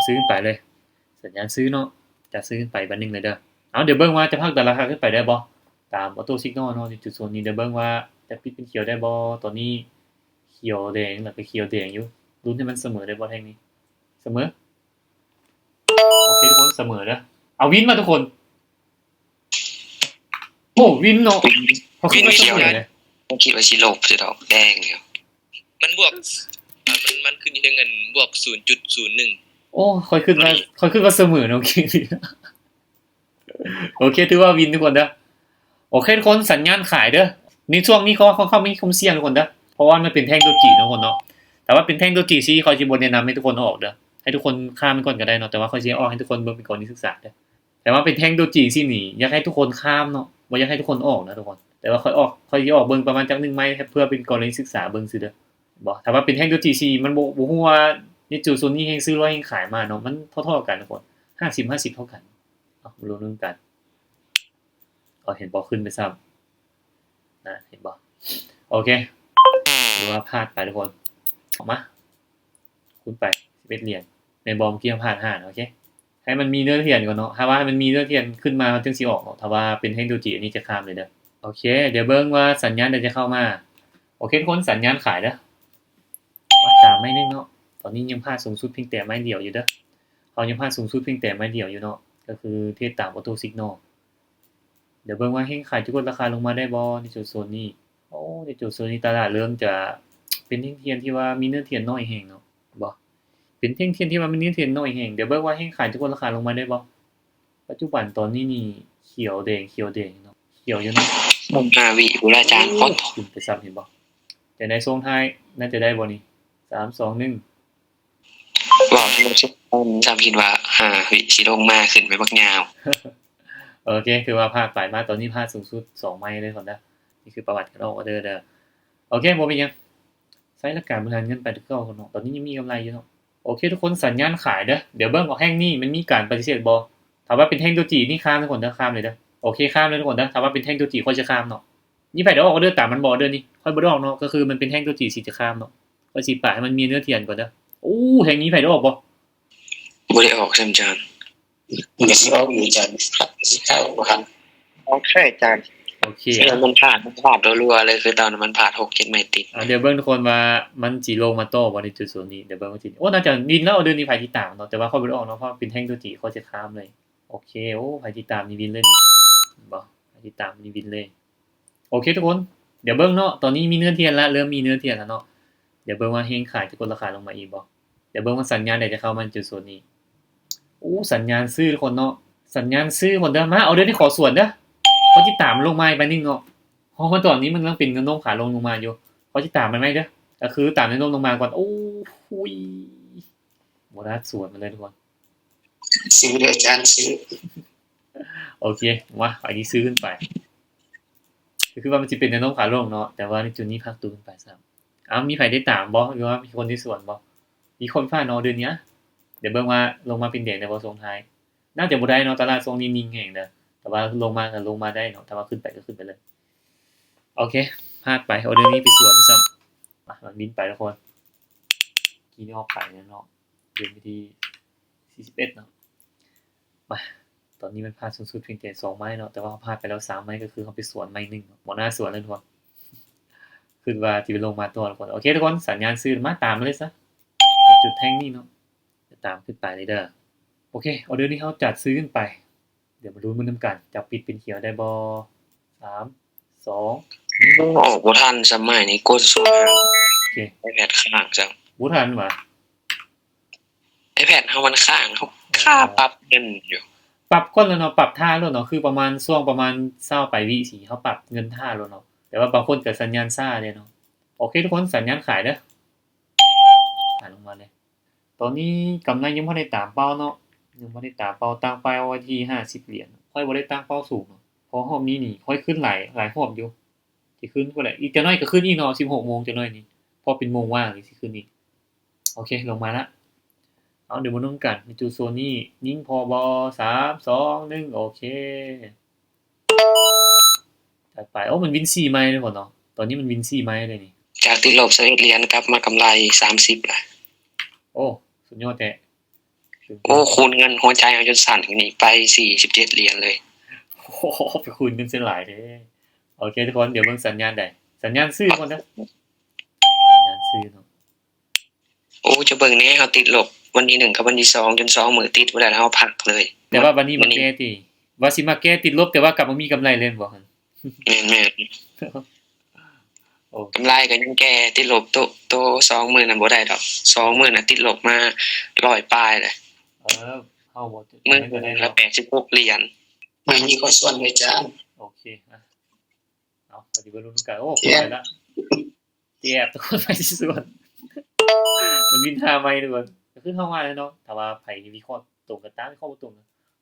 ຊື້ຂຶ້ນໄປເລີຍ ສັນຍານຊື້ເນາະ ຈັດຊື້ຂຶ້ນໄປບາດໜຶ່ງເລີຍເດີ. ເອົາ ດຽວເບິ່ງວ່າຈະພັກດັນລາຄາຂຶ້ນໄປໄດ້ບໍ່ ຕາມ Auto Signal ເນາະ ໃນຈຸດໂຊນນີ້ ດຽວເບິ່ງວ່າຈະປິດເປັນຂຽວໄດ້ບໍ່. ຕອນນີ້ຂຽວແດງ ແລ້ວກໍຂຽວແດງຢູ່ ລຸ້ນໃຫ້ມັນສະເໝີໄດ້ບໍ່ແທ່ງນີ້ ສະເໝີ. ໂອເຄທຸກຄົນ ສະເໝີເດີ. ເອົາ ວິນມາທຸກຄົນ. ໂອ້ ວິນເນາະ ເຮົາຄິດວ່າສະເໝີເດ້ ເຮົາຄິດວ່າຊິລົບຊິດອກ ແດງຢູ່ ມັນບວກ ມັນ ມັນຂຶ້ນຢູ່ເທິງເງິນບວກສູນຈຸດສູນໜຶ່ງ. ໂອ້ ຂ້ອຍຄິດວ່າ ຂ້ອຍຄິດວ່າສະເໝີເນາະ ໂອເຄ ໂອເຄ ຖືວ່າວິນທຸກຄົນເດີ. ໂອເຄທຸກຄົນ ສັນຍານຂາຍເດີ. ໃນຊ່ວງນີ້ເຂົາ ເຂົາ ເຂົາມີຄວາມສ່ຽງທຸກຄົນເດີ ເພາະວ່າມັນເປັນແທ່ງໂດຈິເນາະທຸກຄົນເນາະ. ແຕ່ວ່າເປັນແທ່ງໂດຈິຊີ້ ຂ້ອຍຊິບໍ່ແນະນຳໃຫ້ທຸກຄົນອອກເດີ ໃຫ້ທຸກຄົນຂ້າມມັນກ່ອນກໍໄດ້ເນາະ ແຕ່ວ່າຂ້ອຍຊິອອກໃຫ້ທຸກຄົນເບິ່ງເປັນກໍລະນີສຶກສາເດີ. ແຕ່ວ່າເປັນແທ່ງໂດຈິຊີ້ນີ້ ຢາກໃຫ້ທຸກຄົນຂ້າມເນາະ ບໍ່ຢາກໃຫ້ທຸກຄົນອອກນະທຸກຄົນ. ແຕ່ວ່າຂ້ອຍອອກ ຂ້ອຍຊິອອກເບິ່ງປະມານຈັກໜຶ່ງໄມ້ ເພື່ອເປັນກໍລະນີສຶກສາເບິ່ງຊື່ເດີ ເຫັນບໍ່. ຖ້າວ່າເປັນແທ່ງໂດຈິຊີ້ ມັນບໍ່ ບໍ່ຮູ້ວ່າໃນຈຸດໂຊນນີ້ແຮງຊື້ຮ້ອຍແຮງຂາຍມາເນາະ ມັນເທົ່າໆກັນທຸກຄົນ ຫ້າສິບ ຫ້າສິບເທົ່າກັນ. ເອົາ ມາລຸ້ນນຳກັນ. ເອົາ ເຫັນບໍ່ ຂຶ້ນໄປຊ້ຳນະ ເຫັນບໍ່. ໂອເຄ ຖືວ່າພາດໄປທຸກຄົນ. ອອກມາ ຄູນໄປສິບເອັດຫຼຽນ ແມ່ນບໍ່ ເມື່ອກີ້ເຮົາພາດຫ້ານະ. ໂອເຄ ໃຫ້ມັນມີເນື້ອທຽນກ່ອນເນາະ ຖ້າວ່າໃຫ້ມັນມີເນື້ອທຽນຂຶ້ນມາ ມັນຈຶ່ງຊິອອກເນາະ ຖ້າວ່າເປັນແທ່ງໂດຈິ ອັນນີ້ຈະຂ້າມເລີຍເດີ. ໂອເຄ ດຽວເບິ່ງວ່າສັນຍານໃດຈະເຂົ້າມາ. ໂອເຄທຸກຄົນ ສັນຍານຂາຍເດີ. ມາຕາມໄມ້ໜຶ່ງເນາະ ຕອນນີ້ຍັງພາດສູງສຸດພຽງແຕ່ໄມ້ດຽວຢູ່ເດີ ເຮົາຍັງພາດສູງສຸດພຽງແຕ່ໄມ້ດຽວຢູ່ເນາະ ກໍຄືເທດຕາມ Auto Signal. ດຽວເບິ່ງວ່າແຮງຂາຍຈະກົດລາຄາລົງມາໄດ້ບໍ່ໃນຈຸດໂຊນນີ້. ໂອ້ ໃນຈຸດໂຊນນີ້ຕະຫຼາດເລີ່ມຈະເປັນແທ່ງທຽນທີ່ວ່າມີເນື້ອທຽນໜ້ອຍແຮງເນາະ ເຫັນບໍ່ ເປັນແທ່ງທຽນທີ່ວ່າມີເນື້ອທຽນໜ້ອຍແຮງ. ດຽວເບິ່ງວ່າແຮງຂາຍຈະກົດລາຄາລົງມາໄດ້ບໍ່. ປັດຈຸບັນຕອນນີ້ນີ້ຂຽວແດງ ຂຽວແດງເນາະ ຂຽວຢູ່ເນາະ. ຫ້າວິພຸ້ນລະອາຈານ ໂອ້ ຂຶ້ນໄປຊ້ຳ ເຫັນບໍ່. ຈັ່ງໃດ ຊ່ວງທ້າຍໜ້າຈະໄດ້ບໍ່ນີ້ ສາມ ສອງ ໜຶ່ງ. ເວົ້າໃຫ້ມັນສຸດ ຊ້ຳຄິດວ່າຫ້າວິຊິລົງມາ ຂຶ້ນໄປບັກຍາວ. ໂອເຄ ຖືວ່າພາດໄປ ມາຕອນນີ້ພາດສູງສຸດສອງໄມ້ເລີຍທຸກຄົນເດີ. ນີ້ຄືປະຫວັດການອອກອໍເດີເດີ. ໂອເຄ ບໍ່ເປັນຫຍັງ ໃຊ້ຫຼັກການບໍລິຫານເງິນໄປຄືເກົ່າເນາະ ຕອນນີ້ຍັງມີກຳໄລຢູ່ເນາະ. ໂອເຄທຸກຄົນ ສັນຍານຂາຍເດີ. ດຽວເບິ່ງວ່າແທ່ງນີ້ມັນມີການປະຕິເສດບໍ່. ຖ້າວ່າເປັນແທ່ງໂດຈິນີ້ຂ້າມທຸກຄົນເດີ ຂ້າມເລີຍເດີ. ໂອເຄ ຂ້າມເລີຍທຸກຄົນເດີ. ຖ້າວ່າເປັນແທ່ງໂດຈິຂ້ອຍຈະຂ້າມເນາະ. ມີໃຜໄດ້ອອກອໍເດີຕາມມັນບໍ່ ອໍເດີນີ້ ຂ້ອຍບໍ່ໄດ້ອອກເນາະ ກໍຄືມັນເປັນແທ່ງໂດຈິ ຊິຈະຂ້າມເນາະ. ຂ້ອຍຊິປະໃຫ້ມັນມີເນື້ອທຽນກ່ອນເດີ. ໂອ້ ແທ່ງນີ້ໃຜໄດ້ອອກບໍ່. ບໍ່ໄດ້ອອກຊ້ຳ ອາຈານ. ມັນກໍຊິອອກຢູ່ ອາຈານ ຊິເຂົ້າບໍ່ທັນ. ໂອເຄ ອາຈານ. ໂອເຄ ມັນພາດ ມັນພາດລັວໆເລີຍ ຄືຕອນນັ້ນມັນພາດຫົກເຈັດໄມ້ຕິດ. ເອົາ ດຽວເບິ່ງທຸກຄົນວ່າມັນຊິລົງມາຕໍ່ບໍ່ໃນຈຸດໂຊນນີ້. ດຽວເບິ່ງວ່າຊິ ໂອ້ ໜ້າຈະວິນແລ້ວ ເດີນີ້ໃຜຕິດຕາມເນາະ ແຕ່ວ່າຂ້ອຍບໍ່ໄດ້ອອກເນາະ ເພາະເປັນແທ່ງໂຕຈີ ຂ້ອຍຈະຂ້າມເລີຍ. ໂອເຄ ໂອ້ ໃຜຕິດຕາມນີ້ວິນເລີຍນີ້ ເຫັນບໍ່ ໃຜຕິດຕາມນີ້ວິນເລີຍ. ໂອເຄທຸກຄົນ ດຽວເບິ່ງເນາະ ຕອນນີ້ມີເນື້ອທຽນລະ ເລີ່ມມີເນື້ອທຽນລະເນາະ. ດຽວເບິ່ງວ່າແຮງຂາຍຈະກົດລາຄາລົງມາອີກບໍ່. ດຽວເບິ່ງວ່າສັນຍານໃດຈະເຂົ້າມາໃນຈຸດໂຊນນີ້. ໂອ້ ສັນຍານຊື້ທຸກຄົນເນາະ ສັນຍານຊື້ທຸກຄົນເດີ. ມາ ອໍເດີນີ້ຂໍສວນເດີ. ເຮົາຊິຕາມມັນລົງມາອີກໄມ້ໜຶ່ງເນາະ ເພາະວ່າຕອນນີ້ມັນຍັງເປັນແນວໂນ້ມຂາລົງລົງມາຢູ່. ເຮົາຊິຕາມມັນໄວ້ເດີ ກໍຄືຕາມແນວໂນ້ມລົງມາກ່ອນ. ໂອ້ຍ ບໍ່ໄດ້ສວນມັນເລີຍທຸກຄົນ. ຊື້ເດີອາຈານ ຊື້. ໂອເຄ ມາ ໄປທີ່ຊື້ຂຶ້ນໄປ ກໍຄືວ່າມັນຊິເປັນແນວໂນ້ມຂາລົງເນາະ ແຕ່ວ່າໃນຈຸດນີ້ພັກຕົວຂຶ້ນໄປຊ້ຳ. ເອົ້າ ມີໃຜໄດ້ຕາມບໍ່ ຫຼືວ່າມີຄົນໄດ້ສວນບໍ່? ມີຄົນຜ່ານເນາະເດືອນນີ້. ດຽວເບິ່ງວ່າລົງມາເປັນແດງໄດ້ບໍ່ຊ່ວງທ້າຍ. ໜ້າຈະບໍ່ໄດ້ເນາະ ຕະຫຼາດຊ່ວງນີ້ນິ່ງແຮງເດີ ແຕ່ວ່າລົງມາກໍລົງມາໄດ້ເນາະ ແຕ່ວ່າຂຶ້ນໄປກໍຂຶ້ນໄປເລີຍ. ໂອເຄ ພາດໄປ ອໍເດີນີ້ໄປສວນຊ້ຳ. ມາ ມັນບິນໄປທຸກຄົນ. ກີ້ນີ້ອອກໄປແລ້ວເນາະ ເດືອນທີສີ່ສິບເອັດເນາະ. ມາ ຕອນນີ້ມັນພາດສູງສຸດພຽງແຕ່ສອງໄມ້ເນາະ ແຕ່ວ່າເຮົາພາດໄປແລ້ວສາມໄມ້ ກໍຄືເຮົາໄປສວນໄມ້ໜຶ່ງເນາະ ບໍ່ໜ້າສວນເລີຍທຸກຄົນ. ຄິດວ່າຊິໄປລົງມາຕໍ່ທຸກຄົນ. ໂອເຄທຸກຄົນ ສັນຍານຊື້ ມາຕາມມາເລີຍຊະ ໃນຈຸດແທ່ງນີ້ເນາະ ຈະຕາມຂຶ້ນໄປເລີຍເດີ. ໂອເຄ ອໍເດີນີ້ເຮົາຈັດຊື້ຂຶ້ນໄປ. ດຽວມາລຸ້ນເບິ່ງນຳກັນ ຈະປິດເປັນຂຽວໄດ້ບໍ່. ສາມ ສອງ ໂອ້ ອອກບໍ່ທັນຊ້ຳໄມ້ນີ້ ກົດສູນຫ້າ. ໂອເຄ ໄອແພດຄ້າງຊ້ຳ ບໍ່ທັນຫວາ. ໄອແພດເຮົາມັນຄ້າງ ເຮົາຄາປັບເງິນຢູ່. ປັບກ່ອນແລ້ວເນາະ ປັບຖ້າໂລດເນາະ ຄືປະມານ ຊ່ວງປະມານຊາວປາຍວິຊີ້ ເຮົາປັບເງິນຖ້າໂລດເນາະ. ແຕ່ວ່າບາງຄົນກໍສັນຍານຊ້າເດ້ເນາະ. ໂອເຄທຸກຄົນ ສັນຍານຂາຍເດີ ຂາຍລົງມາເລີຍ. ຕອນນີ້ກຳໄລຍັງບໍ່ໄດ້ຕາມເປົ້າເນາະ ຍັງບໍ່ໄດ້ຕາມເປົ້າ ຕັ້ງເປົ້າໄວ້ທີ່ຫ້າສິບຫຼຽນ. ຂ້ອຍບໍ່ໄດ້ຕັ້ງເປົ້າສູງເນາະ ເພາະຮອບນີ້ນີ້ຂ້ອຍຂຶ້ນຫຼາຍ ຫຼາຍຮອບຢູ່. ຊິຂຶ້ນພຸ້ນແຫຼະ ອີກຈັກໜ້ອຍກໍຂຶ້ນອີກເນາະ ສິບຫົກໂມງ ຈັກໜ້ອຍນີ້ ພໍເປັນໂມງວ່າງນີ້ ຊິຂຶ້ນອີກ. ໂອເຄ ລົງມາລະ. ເອົາ ດຽວມາເບິ່ງນຳກັນ ໃນຈຸດໂຊນນີ້ຍິງພໍບໍ່. ສາມ ສອງ ໜຶ່ງ ໂອເຄ ຈັດໄປ. ໂອ້ ມັນວິນສີ່ໄມ້ເດ້ເນາະ ຕອນນີ້ມັນວິນສີ່ໄມ້ເດ້ນີ້. ຈາກຕິດລົບຊາວເອັດຫຼຽນ ກັບມາກຳໄລສາມສິບລະ. ໂອ້ ສຸດຍອດແທ້. ໂອ້ ຄູນເງິນຫົວໃຈເຮົາຈົນສັ່ນນີ້ ໄປສີ່ສິບເຈັດຫຼຽນເລີຍ. ໂອ້ໂຫ ໄປຄູນເງິນເສຍຫຼາຍເດ້. ໂອເຄທຸກຄົນ ດຽວເບິ່ງສັນຍານໃດ ສັນຍານຊື້ກ່ອນເດີ ສັນຍານຊື້ເນາະ. ໂອ້ ຈະເບິ່ງແດ່ ເຮົາຕິດລົບວັນທີໜຶ່ງກັບວັນທີສອງ ຈົນສອງມື້ຕິດບໍ່ໄດ້ ເຮົາພັກເລີຍ. ແຕ່ວ່າບັດນີ້ມາແກ້ຕິ ວ່າຊິມາແກ້ຕິດລົບ ແຕ່ວ່າກັບບໍ່ມີກຳໄລເລີຍແມ່ນບໍ່? ແມ່ນໆ ໂອ້ ກຳໄລກໍຍັງແກ້ ຕິດລົບໂຕ ໂຕສອງມື້ນັ້ນບໍ່ໄດ້ດອກ ສອງມື້ນັ້ນຕິດລົບມາຮ້ອຍປາຍແຫຼະ. ເອີ ເຮົາບໍ່ ມື້ໜຶ່ງລະແປດສິບຫົກຫຼຽນ. ມື້ນີ້ຂໍສ່ວນເດີຈານ. ໂອເຄ ອ່ະ ເອົາ ເຮົາຊິມາລຸ້ນນຳກັນ. ໂອ້ ເຈັບ ໄປລະ ເຈັບ ທຸກຄົນ ໃຜຊິສ່ວນ ມັນວິນຫ້າໄມ້ທຸກຄົນ ກໍຄືເຮົາວ່າແຫຼະເນາະ ຖ້າວ່າໃຜວິເຄາະຕົງກໍຕາມ ວິເຄາະບໍ່ຕົງກໍ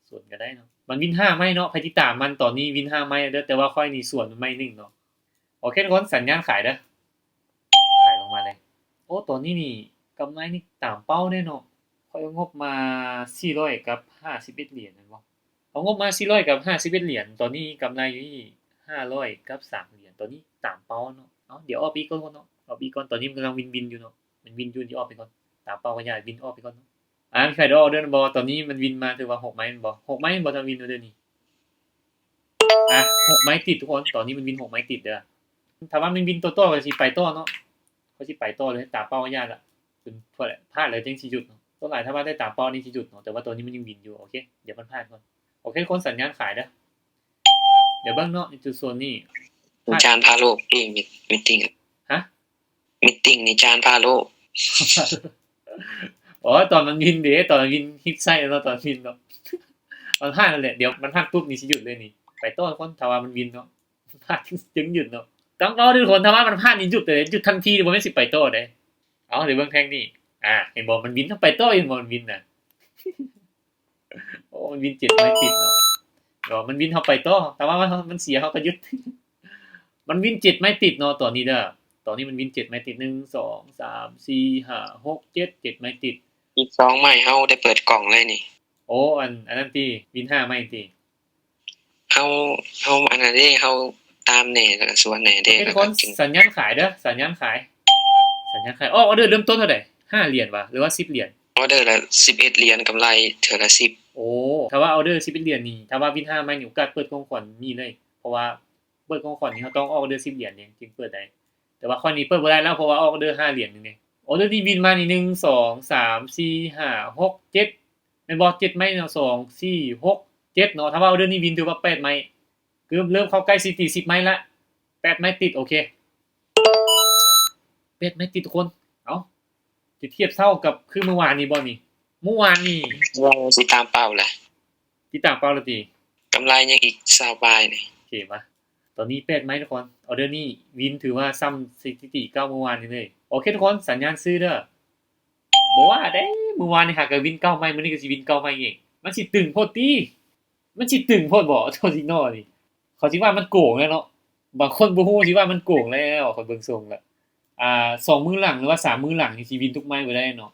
ສ່ວນກໍໄດ້ເນາະ. ມັນວິນຫ້າໄມ້ເນາະ ໃຜຕິດຕາມມັນ ຕອນນີ້ວິນຫ້າໄມ້ເດີ ແຕ່ວ່າຂ້ອຍນີ້ສ່ວນໄມ້ໜຶ່ງເນາະ. ໂອເຄທຸກຄົນ ສັນຍານຂາຍເດີ ຂາຍລົງມາເລີຍ. ໂອ້ ຕອນນີ້ນີ້ກຳໄລນີ້ຕາມເປົ້າແດ່ເນາະ. ຂ້ອຍເອົາງົບມາສີ່ຮ້ອຍກັບຫ້າສິບເອັດຫຼຽນແມ່ນບໍ່? ເອົາງົບມາສີ່ຮ້ອຍກັບຫ້າສິບເອັດຫຼຽນ ຕອນນີ້ກຳໄລຢູ່ທີ່ຫ້າຮ້ອຍກັບສາມຫຼຽນ ຕອນນີ້ຕາມເປົ້າເນາະ. ເອົາ ດຽວອອກໄປອີກກ່ອນເນາະ ອອກໄປອີກກ່ອນ ຕອນນີ້ມັນກຳລັງວິນໆຢູ່ເນາະ ມັນວິນຢູ່ ດຽວອອກໄປກ່ອນ ຕາມເປົ້າກໍຢ່າ ວິນອອກໄປກ່ອນເນາະ. ອ່າ ມີໃຜໄດ້ອອກເດີບໍ່? ຕອນນີ້ມັນວິນມາ ຖືວ່າຫົກໄມ້ແມ່ນບໍ່? ຫົກໄມ້ແມ່ນບໍ່? ຖ້າວິນອອກເດີນີ້ ອ່ະ ຫົກໄມ້ຕິດທຸກຄົນ ຕອນນີ້ມັນວິນຫົກໄມ້ຕິດເດີ. ຖ້າວ່າມັນວິນຕໍ່ໆ ຂ້ອຍຊິໄປຕໍ່ເນາະ ຂ້ອຍຊິໄປຕໍ່ເລີຍ ຕາມເປົ້າຢ່າລະ ຈົນພາດແຫຼະ ພາດແລ້ວຈຶ່ງຊິຢຸດເນາະ. ສ່ວນຫຼາຍຖ້າວ່າໄດ້ຕາມເປົ້ານີ້ຊິຢຸດເນາະ ແຕ່ວ່າຕອນນີ້ມັນຍັງວິນຢູ່. ໂອເຄ ດຽວມັນພາດກ່ອນ. ໂອເຄທຸກຄົນ ສັນຍານຂາຍເດີ ດຽວເບິ່ງເນາະ ໃນຈຸດໂຊນນີ້ ອາຈານພາໂລກເອງ ມີ ມີຕິງ ຮະ? ມີຕິງໃນຈານພາໂລກ. ອໍ ຕອນມັນວິນເດ້ ຕອນມັນວິນ ຮິບໃສ່ເນາະ ຕອນວິນເນາະ ມັນພາດນັ້ນແຫຼະ ດຽວມັນພາດປຸບນີ້ຊິຢຸດເລີຍນີ້. ໄປຕໍ່ທຸກຄົນ ຖ້າວ່າມັນວິນເນາະ ພາດຈຶ່ງຢຸດເນາະ. ຕ້ອງເວົ້າທຸກຄົນ ຖ້າວ່າມັນພາດນີ້ຢຸດເລີຍ ຢຸດທັນທີ ບໍ່ແມ່ນຊິໄປຕໍ່ເດ້. ເອົາ ດຽວເບິ່ງແທ່ງນີ້ ອ່າ ເຫັນບໍ່ ມັນວິນ ຕ້ອງໄປຕໍ່ ເຫັນບໍ່ ມັນວິນນະ. ໂອ້ ມັນວິນເຈັດໄມ້ຕິດເນາະ ເນາະ ມັນວິນເຮົາໄປຕໍ່ ແຕ່ວ່າມັນ ມັນເສຍເຮົາກໍຢຸດ. ມັນວິນເຈັດໄມ້ຕິດເນາະ ຕອນນີ້ເດີ ຕອນນີ້ມັນວິນເຈັດໄມ້ຕິດ ໜຶ່ງ ສອງ ສາມ ສີ່ ຫ້າ ຫົກ ເຈັດ ເຈັດໄມ້ຕິດ. ອີກສອງໄມ້ເຮົາໄດ້ເປີດກ່ອງເລີຍນີ້. ໂອ້ ອັນ ອັນນັ້ນຕິ ວິນຫ້າໄມ້ຕິ. ເຮົາ ເຮົາອັນນັ້ນເດ້ ເຮົາຕາມແດ່ ແລ້ວກໍສວນແດ່ເດ້. ໂອເຄທຸກຄົນ ສັນຍານຂາຍເດີ ສັນຍານຂາຍ ສັນຍານຂາຍ. ອໍ ອອເດີເລີ່ມຕົ້ນເທົ່າໃດ? ຫ້າຫຼຽນຫວາ ຫຼືວ່າສິບຫຼຽນ? ອອເດີລະສິບເອັດຫຼຽນ ກຳໄລເທື່ອລະສິບ. ໂອ້ ຖ້າວ່າອອເດີສິບເອັດຫຼຽນນີ້ ຖ້າວ່າວິນຫ້າໄມ້ນີ້ ໂອກາດເປີດຂອງຂວັນມີເລີຍ ເພາະວ່າເປີດຂອງຂວັນນີ້ ເຮົາຕ້ອງອອກອອເດີສິບຫຼຽນນີ້ຈຶ່ງເປີດໄດ້. ແຕ່ວ່າຂ້ອຍນີ້ເປີດບໍ່ໄດ້ແລ້ວ ເພາະວ່າອອກອອເດີຫ້າຫຼຽນໜຶ່ງເດ້. ອອເດີນີ້ວິນມານີ້ ໜຶ່ງ ສອງ ສາມ ສີ່ ຫ້າ ຫົກ ເຈັດ ແມ່ນບໍ່? ເຈັດໄມ້ເນາະ ສອງ ສີ່ ຫົກ ເຈັດເນາະ. ຖ້າວ່າອອເດີນີ້ວິນ ຖືວ່າແປດໄມ້ ຄືເລີ່ມເຂົ້າໃກ້ສະຖິຕິສິບໄມ້ລະ ແປດໄມ້ຕິດ. ໂອເຄ ແປດໄມ້ຕິດທຸກຄົນ. ເອົ້າ ຈະທຽບເທົ່າກັບຄືມື້ວານນີ້ບໍ່ນີ້? ມື້ວານນີ້ ວ່າຊິຕາມເປົ້າແຫຼະ ຕິດຕາມເປົ້າແລ້ວຕິ? ກຳໄລຍັງອີກຊາວປາຍນີ້. ໂອເຄມາ ຕອນນີ້ແປດໄມ້ທຸກຄົນ. ອອເດີນີ້ວິນ ຖືວ່າຊ້ຳສະຖິຕິເກົ່າມື້ວານນີ້ເລີຍ. ໂອເຄທຸກຄົນ ສັນຍານຊື້ເດີ. ບໍ່ວ່າເດ້ ມື້ວານນີ້ຫາກໍວິນເກົ້າໄມ້ ມື້ນີ້ກໍຊິວິນເກົ້າໄມ້ອີກ. ມັນຊິຕຶງໂພດຕິ? ມັນຊິຕຶງໂພດບໍ່ ໂຕຊິໂນນີ້? ເຂົາຊິວ່າມັນໂກງແລ້ວເນາະ ບາງຄົນບໍ່ຮູ້ຊິວ່າມັນໂກງແລ້ວ ຂ້ອຍເບິ່ງຊົງລະ. ອ່າ ສອງມື້ຫຼັງ ຫຼືວ່າສາມມື້ຫຼັງນີ້ຊິວິນທຸກໄມ້ບໍ່ໄດ້ເນາະ.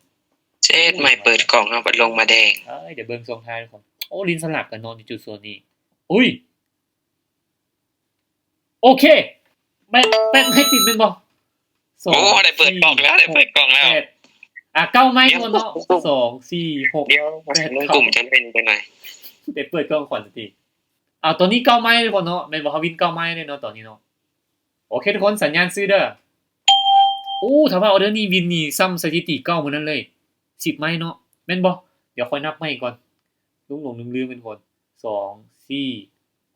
ເຈັດໄມ້ເປີດກ່ອງ ເຮົາບັດລົງມາແດງ. ເອີຍ ດຽວເບິ່ງຊ່ວງທ້າຍກ່ອນ. ໂອ້ ຫຼິ້ນສະຫຼັບກັນເນາະ ໃນຈຸດໂຊນນີ້. ອຸ້ຍ ໂອເຄ ແປດ ແປດໄມ້ຕິດແມ່ນບໍ່? ສອງ ໂອ້ ໄດ້ເປີດກ່ອງແລ້ວ ໄດ້ເປີດກ່ອງແລ້ວ ສີ່ ຫົກ ແປດ ອ່າ ເກົ້າໄມ້ ດຽວ ທຸກຄົນເນາະ. ສອງ ສີ່ ຫົກ ແປດ ເກົ້າ ໄດ້ເປີດກ່ອງຂວັນຕິ. ເອົາ ຕອນນີ້ເກົ້າໄມ້ເລີຍບໍ່ເນາະ ແມ່ນບໍ່? ເຮົາວິນເກົ້າໄມ້ເລີຍເນາະ ຕອນນີ້ເນາະ. ໂອເຄທຸກຄົນ ສັນຍານຊື້ເດີ. ໂອ້ ຖ້າວ່າອອເດີນີ້ວິນນີ້ຊ້ຳສະຖິຕິເກົ່າມື້ນັ້ນເລີຍ ສິບໄມ້ເນາະ ແມ່ນບໍ່? ດຽວຂ້ອຍນັບໃໝ່ກ່ອນ ຫຼົງໆລືມໆ ທຸກຄົນ. ສອງ ສີ່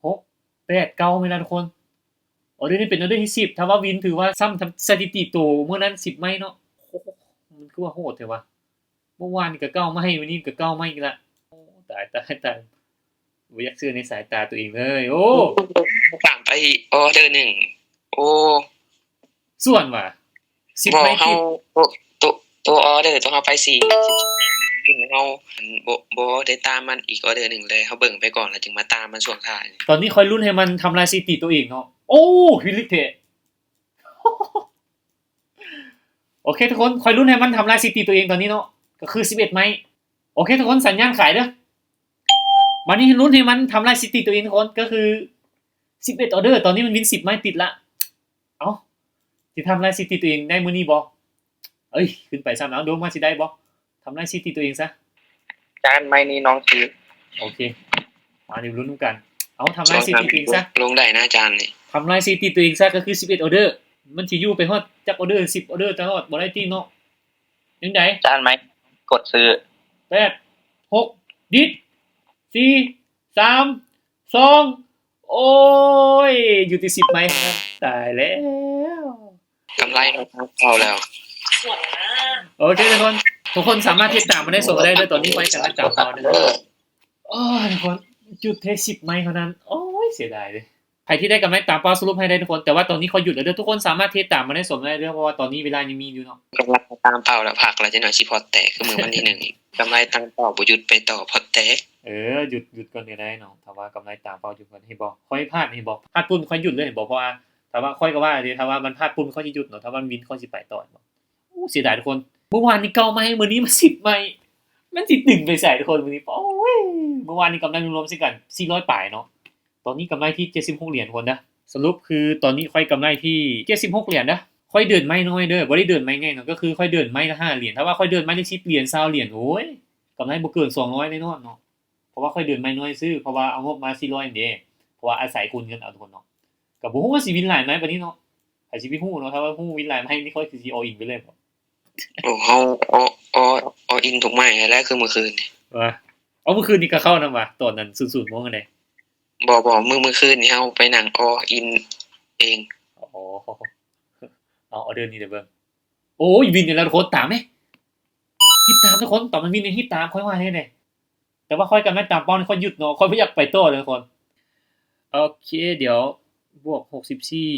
ຫົກ ແປດ ເກົ້າ ແມ່ນລະທຸກຄົນ. ອອເດີນີ້ເປັນອອເດີທີສິບ ຖ້າວ່າວິນ ຖືວ່າຊ້ຳສະຖິຕິໂຕມື້ນັ້ນສິບໄມ້ເນາະ. ໂອ້ ມັນຄືວ່າໂຫດແທ້ວະ. ເມື່ອວານນີ້ກໍເກົ້າໄມ້ ມື້ນີ້ກໍເກົ້າໄມ້ອີກລະ. ໂອ້ ຕາຍ ຕາຍ ຕາຍ ບໍ່ຢາກເຊື່ອໃນສາຍຕາຕົວເອງເລີຍ. ໂອ້ ຕາມໄປອີກອອເດີໜຶ່ງ. ໂອ້ ສ່ວນວ່າ ສິບໄມ້ຕິດ. ໂຕ ໂຕ ໂຕອອເດີ ໂຕເຮົາໄປສີ່ ເຮົາບໍ່ ບໍ່ໄດ້ຕາມມັນອີກອອເດີໜຶ່ງເລີຍ. ເຮົາເບິ່ງໄປກ່ອນ ແລ້ວຈຶ່ງມາຕາມມັນຊ່ວງທ້າຍ. ຕອນນີ້ຂ້ອຍລຸ້ນໃຫ້ມັນທຳລາຍສະຖິຕິຕົວເອງເນາະ. ໂອ້ ພິລຶກແທ້. ໂອເຄທຸກຄົນ ຂ້ອຍລຸ້ນໃຫ້ມັນທຳລາຍສະຖິຕິຕົວເອງຕອນນີ້ເນາະ ກໍຄືສິບເອັດໄມ້. ໂອເຄທຸກຄົນ ສັນຍານຂາຍເດີ. ບາດນີ້ລຸ້ນໃຫ້ມັນທຳລາຍສະຖິຕິຕົວເອງທຸກຄົນ ກໍຄືສິບເອັດອອເດີ. ຕອນນີ້ມັນວິນສິບໄມ້ຕິດລະ. ເອົ້າ ຊິທຳລາຍສະຖິຕິຕົວເອງໄດ້ມື້ນີ້ບໍ່? ເອີຍ ຂຶ້ນໄປຊ້ຳ. ເອົາ ດວງມັນຊິໄດ້ບໍ່? ທຳລາຍສະຖິຕິຕົວເອງຊະ. ຈານໄມ້ນີ້ນ້ອງຖືກ. ໂອເຄ ມາ ດຽວລຸ້ນນຳກັນ. ເອົາ ທຳລາຍສະຖິຕິຕົວເອງຊະ. ລົງໄດ້ນະອາຈານນີ້. ທຳລາຍສະຖິຕິຕົວເອງຊະ ກໍຄືສິບເອັດອໍເດີ. ມັນຊິຢູ່ໄປຮອດຈັກອໍເດີ? ສິບອໍເດີຕະຫຼອດບໍ່ໄດ້ຕິເນາະ. ຈັ່ງໃດ? ຈານໄມ້ ກົດຊື້. ແປດ ຫົກ ດິດ ສີ່ ສາມ ສອງ ໂອ້ຍ ຢູ່ທີ່ສິບໄມ້ເທົ່ານັ້ນ. ຕາຍແລ້ວ ກຳໄລເຮົາເຂົ້າແລ້ວ. ໂອເຄທຸກຄົນ ທຸກຄົນສາມາດຕິດຕາມມາໃນໂຊນໄດ້ເດີ. ຕອນນີ້ຂ້ອຍກຳລັງຕາມເປົ້າເດີ. ໂອ້ຍ ທຸກຄົນ ຈຸດແຄ່ສິບໄມ້ເທົ່ານັ້ນ. ໂອ້ຍ ເສຍດາຍເດ. ໃຜທີ່ໄດ້ກຳໄລຕາມເປົ້າສະຫຼຸບໃຫ້ໄດ້ທຸກຄົນ. ແຕ່ວ່າຕອນນີ້ຂ້ອຍຢຸດແລ້ວເດີ. ທຸກຄົນສາມາດຕິດຕາມມາໃນໂຊນໄດ້ເດີ ເພາະວ່າຕອນນີ້ເວລາຍັງມີຢູ່ເນາະ. ກຳໄລຕາມເປົ້າແລ້ວ ພັກແລ້ວ ຈັກໜ່ອຍຊິພອດແຕກ ຄືມື້ວັນທີໜຶ່ງ. ກຳໄລຕາມເປົ້າບໍ່ຢຸດໄປຕໍ່ ພອດແຕກ. ເອີ ຢຸດ ຢຸດກ່ອນກໍໄດ້ເນາະ. ຖ້າວ່າກຳໄລຕາມເປົ້າຢຸດກ່ອນ ເຫັນບໍ່? ຂ້ອຍພາດ ເຫັນບໍ່? ພາດປຸ້ມ ຂ້ອຍຢຸດເລີຍ ເຫັນບໍ່? ເພາະວ່າຖ້າວ່າ ຂ້ອຍກໍວ່າເດ ຖ້າວ່າມັນພາດປຸ້ມ ຂ້ອຍຊິຢຸດເນາະ. ຖ້າມັນວິນ ຂ້ອຍຊິໄປຕໍ່ ເຫັນບໍ່? ໂອ້ ເສຍດາຍທຸກຄົນ ມື້ວານນີ້ເກົ້າໄມ້ ມື້ນີ້ມາສິບໄມ້ ມັນຊິຕຶງໄປໃສທຸກຄົນ? ມື້ນີ້ ໂອ້ຍ ມື້ວານນີ້ກຳໄລລວມໆໃສ່ກັນສີ່ຮ້ອຍປາຍເນາະ. ຕອນນີ້ກຳໄລທີ່ເຈັດສິບຫົກຫຼຽນທຸກຄົນເດີ. ສະຫຼຸບຄືຕອນນີ້ຂ້ອຍກຳໄລທີ່ເຈັດສິບຫົກຫຼຽນເດີ. ຂ້ອຍເດີນໄມ້ນ້ອຍເດີ ບໍ່ໄດ້ເດີນໄມ້ໃຫຍ່ເນາະ. ກໍຄືຂ້ອຍເດີນໄມ້ລະຫ້າຫຼຽນ. ຖ້າວ່າຂ້ອຍເດີນໄມ້ລະສິບຫຼຽນ ຊາວຫຼຽນ ໂອ້ຍ ກຳໄລບໍ່ເກີນສອງຮ້ອຍແນ່ນອນເນາະ. ເພາະວ່າຂ້ອຍເດີນໄມ້ນ້ອຍຊື່ ເພາະວ່າເອົາງົບມາສີ່ຮ້ອຍເດ້. ເພາະວ່າອາໄສຄູນເງິນເອົາທຸກຄົນເນາະ. ກໍບໍ່ຮູ້ວ່າຊິວິນຫຼາຍໄມ້ປານນີ້ເນາະ. ໃຜຊິໄປຮູ້ເນາະ. ຖ້າວ່າຮູ້ວິນຫຼາຍໄມ້ນີ້ ຂ້ອຍຄືຊິ all in ໄປເລີຍ. ໂອ້ ເຮົາ all all all in ທຸກໄມ້ແລ້ວ ຄືມື້ຄືນນີ້. ວ່າ ເອົາ ມື້ຄືນນີ້ກໍເຂົ້ານຳວ່າ ຕອນນັ້ນສູນໆໂມງຫັ້ນເດ. ບໍ່ ບໍ່ ມື້ ມື້ຄືນນີ້ເຮົາໄປນັ່ງ all in ເອງ. ອໍ ເອົາ ອໍເດີນີ້ເດີເບິ່ງ. ໂອ້ຍ ວິນອີກແລ້ວທຸກຄົນ. ຕາມເດ້ ຮີບຕາມທຸກຄົນ. ຕອນມັນວິນນີ້ຮີບຕາມ ຂ້ອຍວ່າແທ້ເດ. ແຕ່ວ່າຂ້ອຍກຳລັງຕາມເປົ້ານີ້ ຂ້ອຍຢຸດເນາະ. ຂ້ອຍບໍ່ຢາກໄປຕໍ່ເລີຍທຸກຄົນ. ໂອເຄ ດຽວ ບວກຫົກສິບສີ່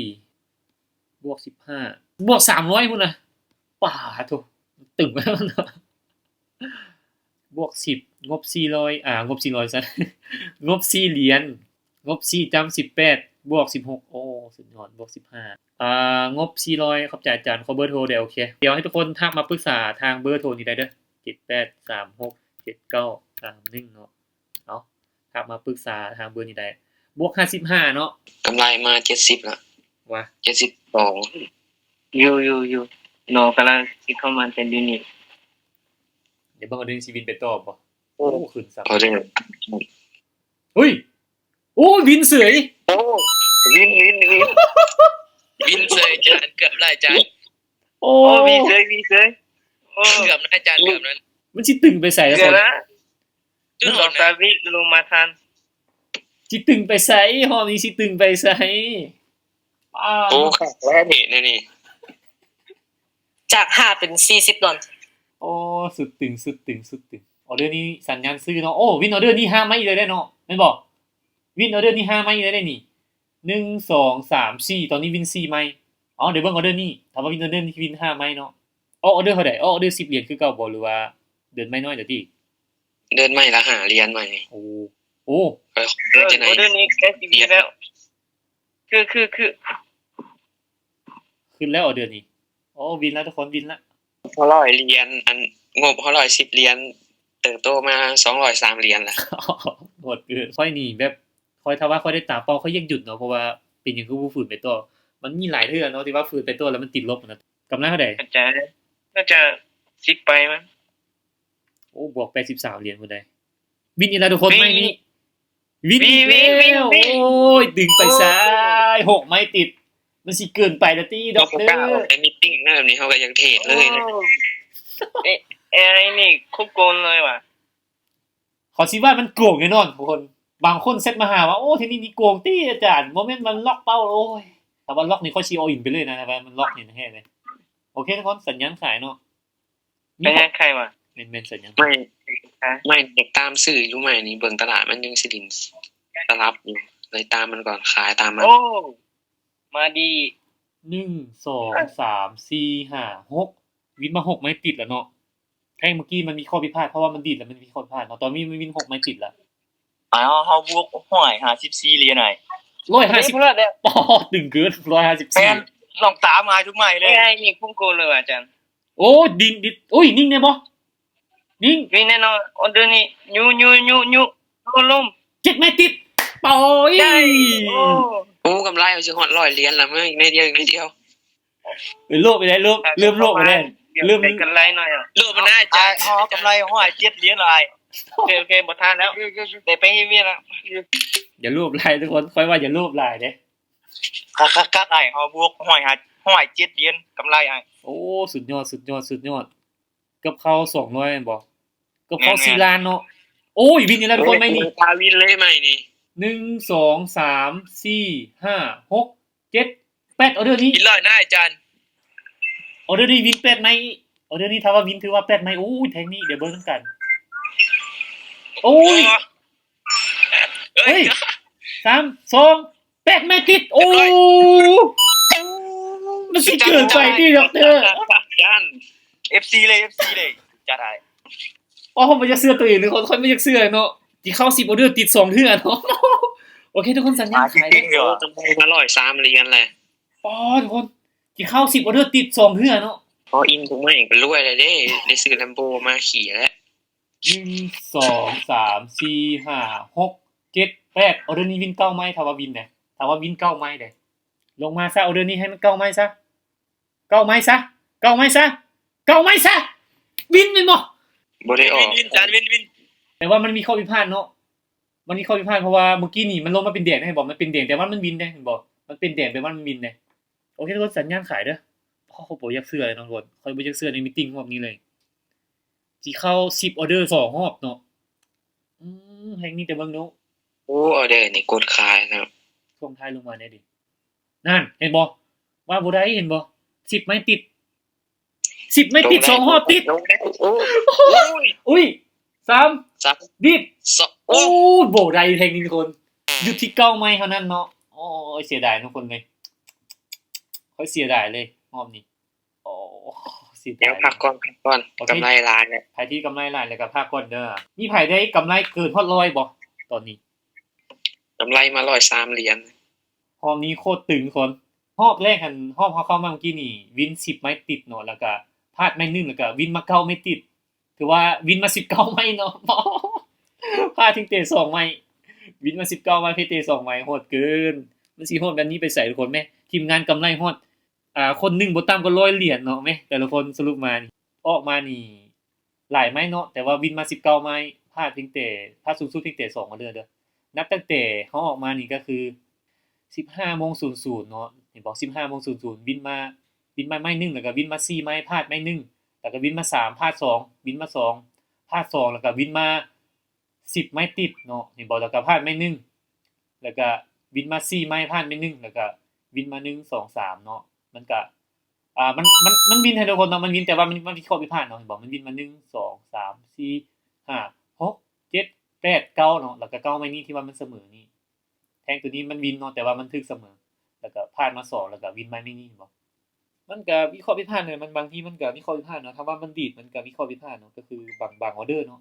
ບວກສິບຫ້າ ບວກສາມຮ້ອຍພຸ້ນນະ. ປາໂທ້ ຕຶງ ບວກສິບ ງົບສີ່ຮ້ອຍ ອ່າ ງົບສີ່ຮ້ອຍຊັ້ນ ງົບສີ່ຫຼຽນ ງົບສີ່ຈ້ຳສິບແປດ ບວກສິບຫົກ ໂອ້ ສຸດຍອດ ບວກສິບຫ້າ ອ່າ ງົບສີ່ຮ້ອຍ. ຂອບໃຈອາຈານ. ຂໍເບີໂທແດ່. ໂອເຄ ດຽວໃຫ້ທຸກຄົນທັກມາປຶກສາທາງເບີໂທນີ້ໄດ້ເດີ ເຈັດແປດສາມຫົກເຈັດເກົ້າສາມໜຶ່ງເນາະ. ເອົາ ທັກມາປຶກສາທາງເບີນີ້ໄດ້. ບວກຫ້າສິບຫ້າເນາະ. ກຳໄລມາເຈັດສິບລະ. ວ່າ ເຈັດສິບສອງ. ຢູ່ ຢູ່ ຢູ່ ນ້ອງກຳລັງຊິເຂົ້າມາແຕ່ດຽວນີ້. ດຽວເບິ່ງວ່າເດີນີ້ຊິວິນໄປຕໍ່ບໍ່. ໂອ້ ຂຶ້ນຊ້ຳ. ເອົາເດີ. ເຮີ້ຍ ໂອ້ ວິນເສີຍ. ໂອ້ ວິນ ວິນ ວິນ ວິນເສີຍຈານ ເກືອບຫຼາຍຈານ. ໂອ້ ໂອ້ ວິນເສີຍ ວິນເສີຍ. ໂອ້ ເກືອບນະອາຈານ ເກືອບນັ້ນ. ມັນຊິຕຶງໄປໃສລະ? ເກືອບລະ. ຈຸດຮອດ ສອງສາມວິລົງມາທັນ. ຊິຕຶງໄປໃສ? ຮອບນີ້ຊິຕຶງໄປໃສ? ປາ ໂອ້ ຄັກແລ້ວນີ້ ແນວນີ້ ຈາກຫ້າເປັນສີ່ສິບດອນ. ໂອ້ ສຸດຕຶງ ສຸດຕຶງ ສຸດຕຶງ. ອໍເດີນີ້ສັນຍານຊື້ເນາະ. ໂອ້ ວິນອໍເດີນີ້ຫ້າໄມ້ອີກແລ້ວເນາະ ແມ່ນບໍ່? ວິນອໍເດີນີ້ຫ້າໄມ້ອີກແລ້ວເດ້ນີ້ ໜຶ່ງ ສອງ ສາມ ສີ່ ຕອນນີ້ວິນສີ່ໄມ້. ເອົາ ດຽວເບິ່ງອໍເດີນີ້ ຖ້າວ່າວິນອໍເດີນີ້ວິນຫ້າໄມ້ເນາະ. ອໍເດີເທົ່າໃດ? ອໍເດີສິບຫຼຽນຄືເກົ່າບໍ່ ຫຼືວ່າເດີນໄມ້ນ້ອຍແລ້ວຕິ? ເດີນໄມ້ລະຫ້າຫຼຽນໃໝ່ນີ້. ໂອ້ ໂອ້ ເອີ ອໍເດີນີ້ໃກ້ຊິວິນແລ້ວ. ຄື ຄື ຄື ຂຶ້ນແລ້ວອໍເດີນີ້. ໂອ້ ວິນແລ້ວທຸກຄົນ ວິນລະ. ຫົກຮ້ອຍຫຼຽນ ອັນ ງົບຫົກຮ້ອຍສິບຫຼຽນ ເຕີບໂຕມາສອງຮ້ອຍສາມຫຼຽນລະ. ໂຫດເກີນ. ຂ້ອຍນີ້ແບບ ຂ້ອຍ ຖ້າວ່າຂ້ອຍໄດ້ຕາມເປົ້າ ຂ້ອຍຢາກຢຸດເນາະ ເພາະວ່າເປັນຫຍັງຄືບໍ່ຝືນໄປຕໍ່? ມັນມີຫຼາຍເທື່ອເນາະ ທີ່ວ່າຝືນໄປຕໍ່ແລ້ວມັນຕິດລົບຫັ້ນນະ. ກຳໄລເທົ່າໃດ? ໜ້າຈະ ໜ້າຈະສິບປາຍມັນ. ໂອ້ ບວກແປດສິບສາມຫຼຽນພຸ້ນໃດ໋. ວິນອີກແລ້ວທຸກຄົນ ໄມ້ນີ້ ວິນ ວິນ ວິນ ວິນ ວິນ. ໂອ້ຍ ດຶງໄປໃສ ໂອ້ ຫົກໄມ້ຕິດ ມັນຊິເກີນໄປລະຕິ ດອກເດີ. ເຮົາບໍ່ກ້າອອກໃນມີດຕິ້ງນະ ແບບນີ້ເຮົາກໍຢາກເທຣດເລີຍນະ. ໂອ້ ເອ ເອໄອນີ້ໂຄດໂກງເລີຍຫວາ. ເຂົາຊິວ່າມັນໂກງແນ່ນອນທຸກຄົນ. ບາງຄົນແຊັດມາຫາວ່າ ໂອ້ ທີ່ນີ້ມີໂກງຕິອາຈານ ບໍ່ແມ່ນມັນລັອກເປົ້າ. ໂອ້ຍ ຖ້າວ່າລັອກນີ້ຂ້ອຍຊິ all in ໄປເລີຍນະ ຖ້າວ່າມັນລັອກນີ້ແທ້ເລີຍ. ໂອເຄທຸກຄົນ ສັນຍານຂາຍເນາະ. ໄປຫາໃຜວະ? ແມ່ນໆ ສັນຍານ. ໄມ້ ໄມ້ຕາມຊື້ຢູ່ ໄມ້ນີ້ເບິ່ງຕະຫຼາດມັນຍັງຊິດິນຕະຫຼັບຢູ່ ເລີຍຕາມມັນກ່ອນ ຂາຍຕາມມັນ. ໂອ້ ມາດີ ໜຶ່ງ ສອງ ສາມ ສີ່ ຫ້າ ຫົກ ວິນມາຫົກໄມ້ຕິດແລ້ວເນາະ. ແທ້ເມື່ອກີ້ມັນມີຂໍ້ຜິດພາດ ເພາະວ່າມັນດີດແລ້ວມັນມີຂໍ້ຜິດພາດເນາະ. ຕອນນີ້ມັນວິນຫົກໄມ້ຕິດແລ້ວ. ອ້າວ ເຮົາບວກຮ້ອຍຫ້າສິບສີ່ຫຼຽນໄອ້ ຮ້ອຍຫ້າສິບ ເດ້ ພຸ້ນລະເດ້. ອໍ ຕຶງເກີນ ຮ້ອຍຫ້າສິບສີ່. ແມ່ນ ລອງຕາມຫາທຸກໄມ້ເລີຍ. ເອໄອນີ້ໂກງໂກງເລີຍວ່າອາຈານ. ໂອ້ ດິນ ດິນ ໂອ້ຍ ນິ່ງແນ່ບໍ່? ນິ່ງ ນີ້ແນ່ນອນ. ອໍເດີນີ້ ຍຸ ຍຸ ຍຸ ຍຸ ລົມ ເຈັດໄມ້ຕິດ. ໂອ້ຍ ໄດ້. ໂອ້ ໂອ້ ກຳໄລຊິຮອດຮ້ອຍຫຼຽນລະ ເມື່ອອີກໜ້ອຍດຽວ ອີກໜ້ອຍດຽວ. ເອີ ໂລບໄປໄດ້ ໂລບ ເລີ່ມໂລບໄປໄດ້ ເລີ່ມກຳໄລໜ້ອຍ. ໂລບມັນນະອາຈານ. ເອົາກຳໄລຮ້ອຍເຈັດຫຼຽນລະອ້າຍ. ໂອເຄ ໂອເຄ ບໍ່ທານແລ້ວ ໄດ້ໄປເຮັດວຽກແລ້ວ. ຢ່າໂລບຫຼາຍທຸກຄົນ ຂ້ອຍວ່າຢ່າໂລບຫຼາຍເດ້. ຄັກໆໆ ອ້າຍ ເຮົາບວກຮ້ອຍຫ້າ ຮ້ອຍເຈັດຫຼຽນກຳໄລອ້າຍ. ໂອ້ ສຸດຍອດ ສຸດຍອດ ສຸດຍອດ. ກັບເຂົ້າສອງຮ້ອຍແມ່ນບໍ່? ກັບເຂົ້າ ແມ່ນໆ ສີ່ລ້ານເນາະ. ໂອ້ຍ ວິນອີກແລ້ວທຸກຄົນ ໄມ້ນີ້ ຕາວິນເລີຍໄມ້ນີ້. ໜຶ່ງ ສອງ ສາມ ສີ່ ຫ້າ ຫົກ ເຈັດ ແປດ ອໍເດີນີ້ ກິນຮ້ອຍນະອາຈານ. ອໍເດີນີ້ວິນແປດໄມ້ ອໍເດີນີ້ຖ້າວ່າວິນຖືວ່າແປດໄມ້. ໂອ້ຍ ແທ່ງນີ້ ດຽວເບິ່ງນຳກັນ. ໂອ້ຍ ໂອ້ ເອີຍ ເຮີ້ຍ ສາມ ສອງ ແປດໄມ້ຕິດ. ໂອ້ ມັນຊິເກີນໄປຕິ ດັອກເຕີ. ຢ້ານ ເອັຟຊີເລີຍ ເອັຟຊີເລີຍ ຈັດໃຫ້. ອໍ ຂ້ອຍບໍ່ຢາກເຊື່ອໂຕເອງເລີຍ ຂ້ອຍບໍ່ຢາກເຊື່ອເນາະ. ກິນເຂົ້າສິບອໍເດີຕິດສອງເທື່ອເນາະ. ໂອເຄທຸກຄົນ ສັນຍານຂາຍເດ້. ໂອ້ ກຳໄລມາຮ້ອຍສາມຫຼຽນແຫຼະ. ອໍ ທຸກຄົນ ກິນເຂົ້າສິບອໍເດີຕິດສອງເທື່ອເນາະ. ອໍ ອີງທຸກມື້ກໍລວຍແລ້ວເດ້ ໄດ້ຊື້ແລມໂບມາຂີ່ແລ້ວ. ໜຶ່ງ ສອງ ສາມ ສີ່ ຫ້າ ຫົກ ເຈັດ ແປດ ອໍເດີນີ້ວິນເກົ້າໄມ້ ຖ້າວ່າວິນເດ້ ຖ້າວ່າວິນເກົ້າໄມ້ເດ້. ລົງມາຊະ ອໍເດີນີ້ໃຫ້ມັນເກົ້າໄມ້ຊະ ເກົ້າໄມ້ຊະ ເກົ້າໄມ້ຊະ ເກົ້າໄມ້ຊະ. ວິນແມ່ນບໍ່? ບໍ່ໄດ້ອອກ. ວິນ ວິນ ຈານ ວິນ ວິນ. ແຕ່ວ່າມັນມີຂໍ້ຜິດພາດເນາະ ມັນມີຂໍ້ຜິດພາດ ເພາະວ່າມື້ກີ້ນີ້ມັນລົງມາເປັນແດງ ເຫັນບໍ່? ມັນເປັນແດງ ແຕ່ວ່າມັນວິນເດ້ ເຫັນບໍ່? ມັນເປັນແດງ ແປວ່າມັນວິນເດ້. ໂອເຄທຸກຄົນ ສັນຍານຂາຍເດີ. ໂອ້ ຂ້ອຍບໍ່ຢາກເຊື່ອເລີຍເນາະທຸກຄົນ ຂ້ອຍບໍ່ຢາກເຊື່ອໃນມີດຕິງຮອບນີ້ເລີຍ. ຊິເຂົ້າສິບອໍເດີສອງຮອບເນາະ. ອືມ ແຮງນີ້ແຕ່ເບິ່ງດູ. ໂອ້ ອໍເດີນີ້ກົດຂາຍເນາະ. ຊ່ວງທ້າຍລົງມາແດ່ເດ. ນັ້ນ ເຫັນບໍ່? ວ່າບໍ່ໄດ້ ເຫັນບໍ່? ສິບໄມ້ຕິດ ສິບໄມ້ຕິດ ສອງຮອບຕິດ. ໂອ້ຍ ອຸ້ຍ ສາມ ສາມ ດິດ. ໂອ້ ບໍ່ໄດ້ແຮງນີ້ທຸກຄົນ. ຢູ່ທີ່ເກົ້າໄມ້ເທົ່ານັ້ນເນາະ. ໂອ້ຍ ເສຍດາຍທຸກຄົນເລີຍ ຂ້ອຍເສຍດາຍເລີຍຮອບນີ້. ໂອ້ ເສຍດາຍ. ດຽວພັກກ່ອນ ພັກກ່ອນ. ໂອເຄ ກຳໄລຫຼາຍແລ້ວ. ໃຜທີ່ກຳໄລຫຼາຍແລ້ວກໍພັກກ່ອນເດີ. ມີໃຜໄດ້ກຳໄລເກີນຮອດຮ້ອຍບໍ່ຕອນນີ້? ກຳໄລມາຮ້ອຍສາມຫຼຽນ. ຮອບນີ້ໂຄດຕຶງທຸກຄົນ. ຮອບແລກຫັ້ນ ຮອບເຮົາເຂົ້າມາມື້ກີ້ນີ້ ວິນສິບໄມ້ຕິດເນາະ ແລ້ວກໍພາດໄມ້ໜຶ່ງ ແລ້ວກໍວິນມາເກົ້າໄມ້ຕິດ. ຖືວ່າວິນມາສິບເກົ້າໄມ້ເນາະ ພາດພຽງແຕ່ສອງໄມ້. ວິນມາສິບເກົ້າໄມ້ ພາດແຕ່ສອງໄມ້ ໂຫດເກີນ. ມັນຊິໂຫດແບບນີ້ໄປໃສທຸກຄົນແມ? ທີມງານກຳໄລຮອດ ອ່າ ຄົນໜຶ່ງບໍ່ຕ່ຳກວ່າຮ້ອຍຫຼຽນເນາະແມ ແຕ່ລະຄົນ. ສະຫຼຸບມານີ້ ອອກມານີ້ຫຼາຍໄມ້ເນາະ ແຕ່ວ່າວິນມາສິບເກົ້າໄມ້ ພາດພຽງແຕ່ ພາດສູງສຸດພຽງແຕ່ສອງອໍເດີເດີ. ນັບຕັ້ງແຕ່ເຮົາອອກມານີ້ກໍຄືສິບຫ້າໂມງສູນສູນເນາະ ເຫັນບໍ່? ສິບຫ້າໂມງສູນສູນ ວິນມາ ວິນມາໄມ້ໜຶ່ງ ແລ້ວກໍວິນມາສີ່ໄມ້ ພາດໄມ້ໜຶ່ງ ແລ້ວກໍວິນມາສາມ ພາດສອງ ວິນມາສອງ ພາດສອງ ແລ້ວກໍວິນມາສິບໄມ້ຕິດເນາະ ເຫັນບໍ່? ແລ້ວກໍພາດໄມ້ໜຶ່ງ ແລ້ວກໍວິນມາສີ່ໄມ້ ພາດໄມ້ໜຶ່ງ ແລ້ວກໍວິນມາໜຶ່ງ ສອງ ສາມເນາະ. ມັນກໍ ອ່າ ມັນ ມັນ ມັນວິນໃຫ້ທຸກຄົນເນາະ ມັນວິນ ແຕ່ວ່າມັນ ມັນມີຂໍ້ຜິດພາດເນາະ ເຫັນບໍ່? ມັນວິນມາໜຶ່ງ ສອງ ສາມ ສີ່ ຫ້າ ຫົກ ເຈັດ ແປດ ເກົ້າເນາະ ແລ້ວກໍເກົ້າໄມ້ນີ້ທີ່ວ່າມັນສະເໝີນີ້ ແທ່ງໂຕນີ້ມັນວິນເນາະ ແຕ່ວ່າມັນຖືກສະເໝີ ແລ້ວກໍພາດມາສອງ ແລ້ວກໍວິນໄມ້ນີ້ ເຫັນບໍ່? ມັນກໍມີຂໍ້ຜິດພາດເນາະ ມັນ ບາງທີມັນກໍມີຂໍ້ຜິດພາດເນາະ ຖ້າວ່າມັນດີດ ມັນກໍມີຂໍ້ຜິດພາດເນາະ ກໍຄືບາງ ບາງອໍເດີເນາະ.